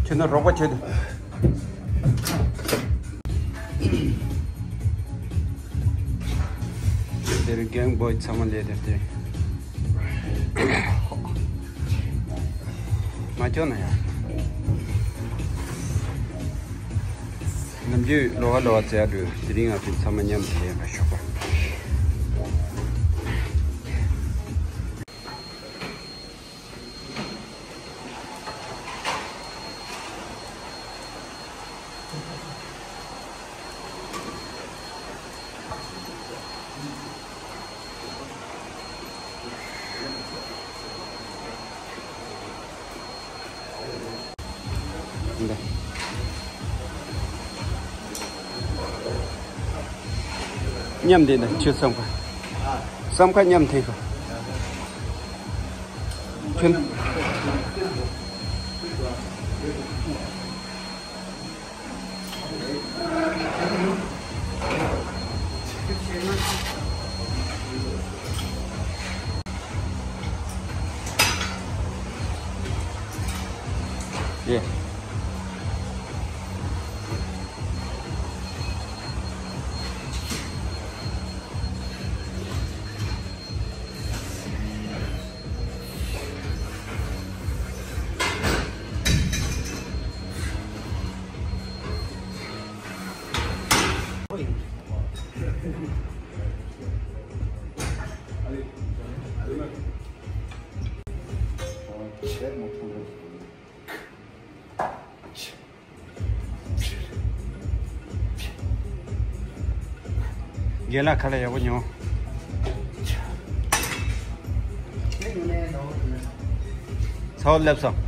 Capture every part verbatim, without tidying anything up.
ཁྱོད་ན་རོགས་པ་བྱེད་དུ། དེར་རྒན་བོ་ཚང་མ་ལས་དེར་དེ། མ་སྐྱོ་ན་ཡ། ནམ་རྒྱུན་ལོ་བ་ལོ་བ་ཙེ་ཡ་འགྲོ་དེ་རིང་ང་ཚོ་ཚང་མ་མཉམ་དུ་ལས་ལ་ཞོགས་པ། མཉམ་འདི་ན་ཁྱོད་བསམ་ཁ། བསམ་ཁ་མཉམ་འཐེན་ཁ། ཁྱོད། ཡེ། རྒན་ལགས་ཁ་ལག་ཡག་པོ་མྱོང་། ཚ་བོ་སླེབས་སོང་།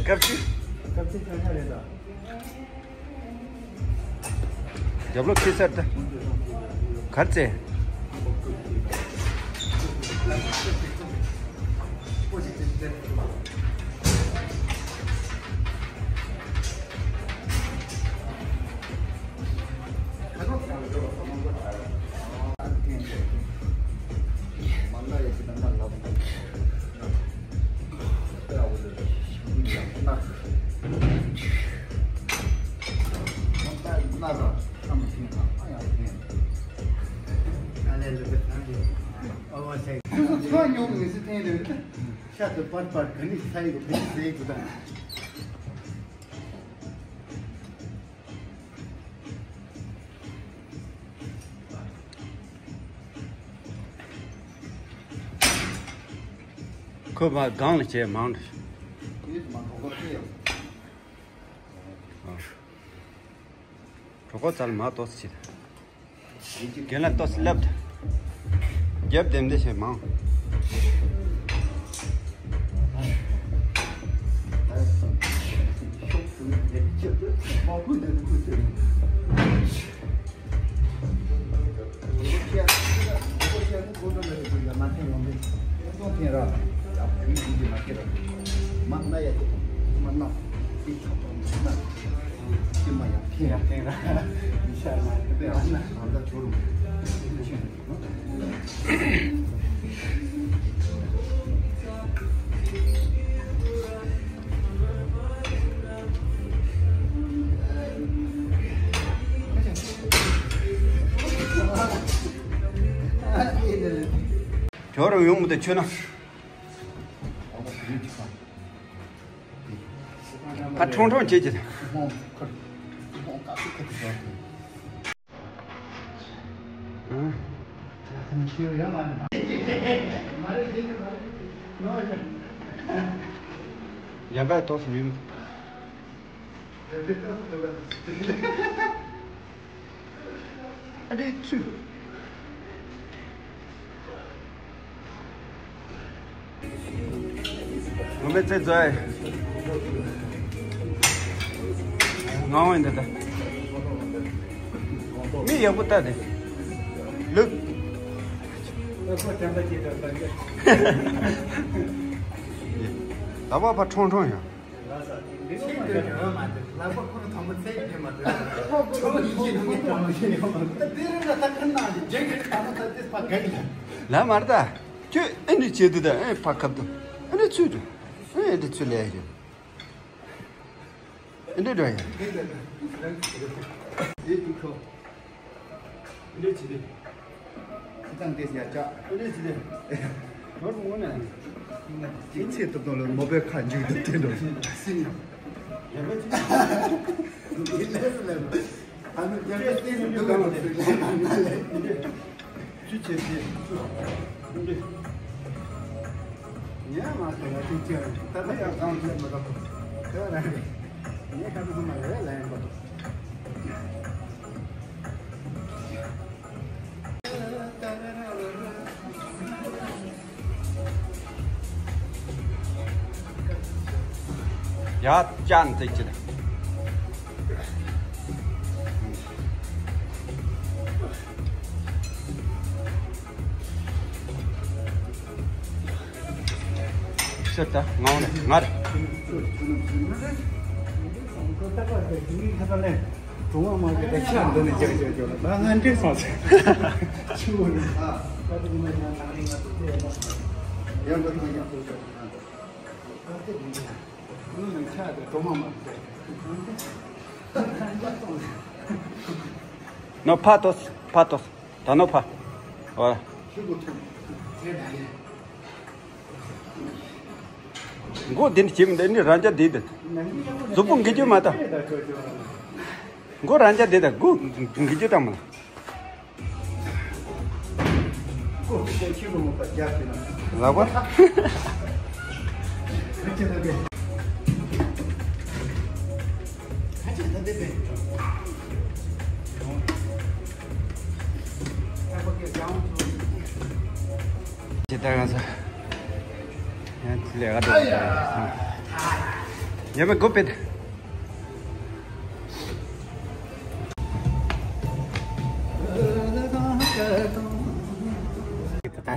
སྐབས་ཅིག་རྒྱབ་ལོག་ཁྱི་སར་ད། གར་ཙེ། ཁྱོད་ཚོ་ཚོ་ཉོ་མི་སྲིད་ཐེངས་རེད། ཤ་དུ་པར་པར་ག་ནི་ས་ཡི་གི་ཕ་ཡི་ཟེར་གི་དང་། ཁོས་མ་སྒང་ལ་བྱས་མང་། གྲོགས་པོ་ཚར་མ་ཏོག་ཙམ་བྱེད། རྒན་ལགས་ཏོག་ཙམ་སླེབས། རྒྱབ་ལྡེམ་ལྡེ་བྱས་མང་། ཇོ་རུ་ཡོང་མི་དེ་ཆོད་ན། ཕ་ཁྲོང་ཁྲོང་བྱེད་ཀྱི། ཡ་ག་ཏོག་ཙམ་ཉོས། ཨ་དེ་ཚུ། ངོ་མ་ཙེ་ཛའི། ངའོ་ཡིན་ད་ད། མི་ཡག་པོ་ལྟ་དེ། ལུག་ད་བ་ཕ་ཁྲོང་ཁྲོང་ཡང་། ཚེ་འདོད་ཀྱི་འོས་མ་འདོད། ལག་པ་ཁོ་རང་ཐང་མོ་ཚེ་ཡི་དེ་མ་འདོད། ཁྱོད་ཡིན་གྱི་ནང་གི་གྲོང་མི་ཤེས་ཡོང་། ད་དེ་རིང་ལ་ད་ཁ་ནང་གི་རྒྱན་གྱི་ད་མོ་ད་དེ་ཕ་ག་གི་ལ། ལ་མར་ད་ཁྱོད་ཨེ་འདྲི་བྱེད་དུ་ད་ཨེ་ཕ་ཁབ་ཏུ་ཨེ་འདྲི་ཚུད་དུ་ཨེ་འདྲི་ཚུད་ལས་ཡོད། ཨེ་འདྲི་འགྲོ་ཡ། དེ་དུ་ཁྱོད། འདི་ཅི་རེད། ཁྱི་ཚང་དེ་ཡར་བཅག་འདི་ཅི་རེད། ནོར་ངོ་ན། ཁྱི་ཚེ་ཏོག་ཏོག་ལ་མོ་པའི་ཁ་འཇུག་ཏུ་བསྟན་འགྲོ། སྲིད་ན། ཡར་བཅག་འདི་ལས་སུ་ལས། ཨ་ནི་རྒྱ་རྒྱ་སྲིད་ནི་འདུག་གམ་ཟེར་ན་ལས། ཅི་བྱེད་ཅི། འདི། ངས་མ་ཟེར་ལ་ཅིག་ཅིག་ད་ལྟ་ཡང་གང་བྱེད་མི་ཐུབ། དེ་རང་རེད། ངས་ཁ་ཐུག་མ་རེད་ལན་པ། ཡ་ཅན་ཏེ་ཅི། ཤི་ད་ངའོ་ནས་ངར། གྲོང་བ་མ་གི་ཆ་འདི་ནས་རྒྱག་རྒྱག་རྒྱག་ལ་ང་འདྲེ་སོང་ཟེར། ཆུ་བོ་ནས་ཡང་གོ་ཐང་ཡང་གོ་ཐང་། ངོ་ནས་ཆ་དེ་གྲོང་བ་མ་གི། ནོ་ཕ་ཏོས་ཕ་ཏོས། ད་ནོ་ཕ། ཨོ། མགོ་དེ་འདྲ་བྱེད་མི་འདུག་ནི་རང་རྐྱ་དེ་དང་། གཟུགས་པོ་འགུལ་རྒྱུ་མ་བཏང་། མགོ་རང་རྐྱ་དེ་དང་མགོ་འགུལ་རྒྱུ་བཏང་མ་ལ། ལག་པ། ཇི་ལྟར་གང་ས། ཡང་ལས་ཀ་འགྲོ། ཡ་མ་གོ་པེད། ད་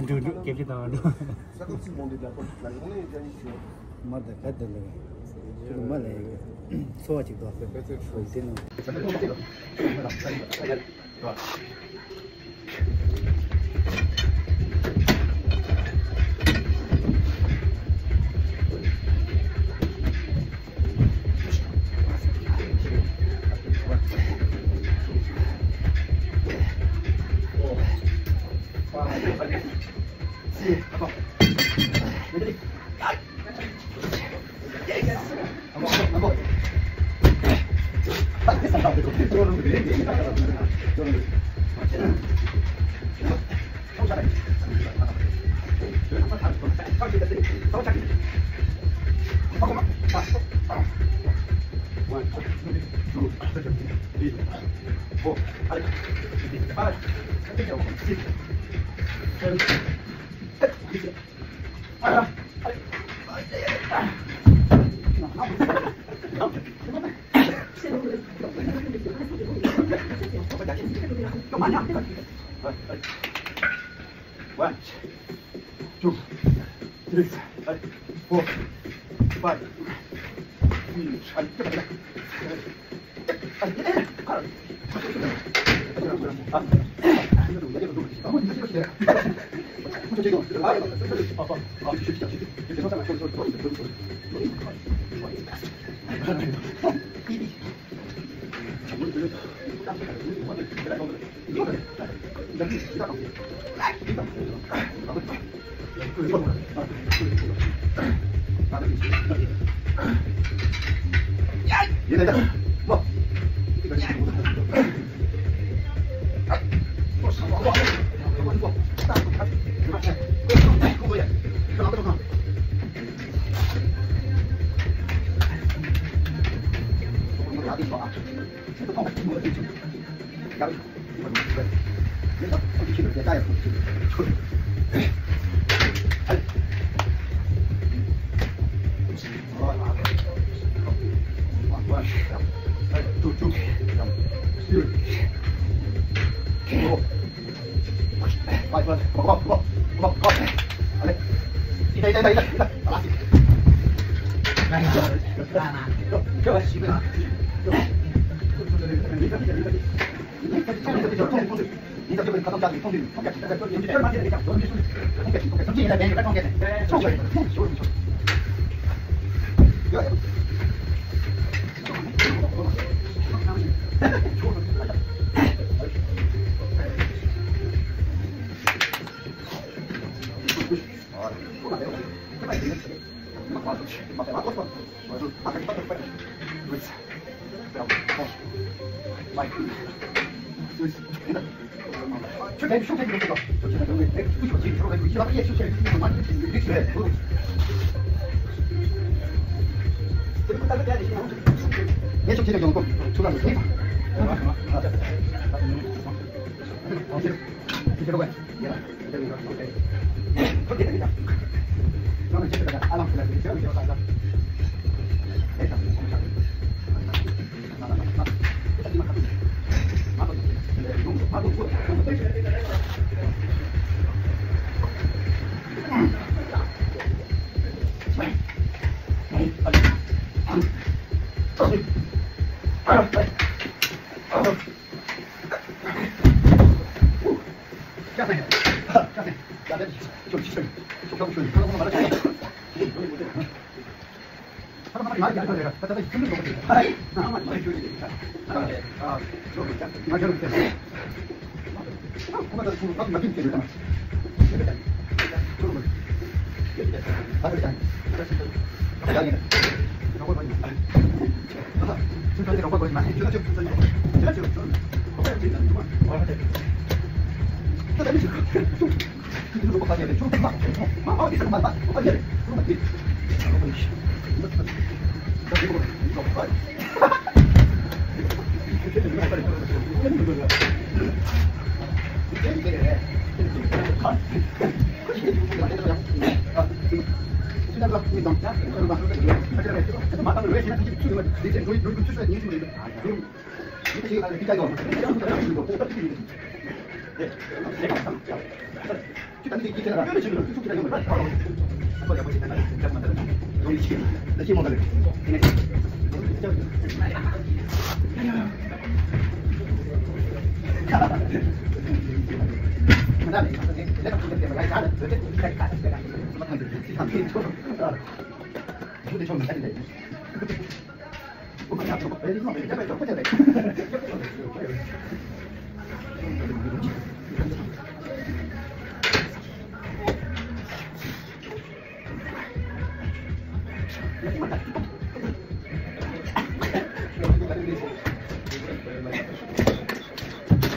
འགྲོ་འགྲོ་སྐད་ཆ་དང་འགྲོ། མ་ད་ག་དེ་ལས་ཁྱོད་མ་ལས་ཡོད། འཚོ་བ་ཅིག་འདུག་ཟེར་དེ་ནང་། One, two, three, four, five.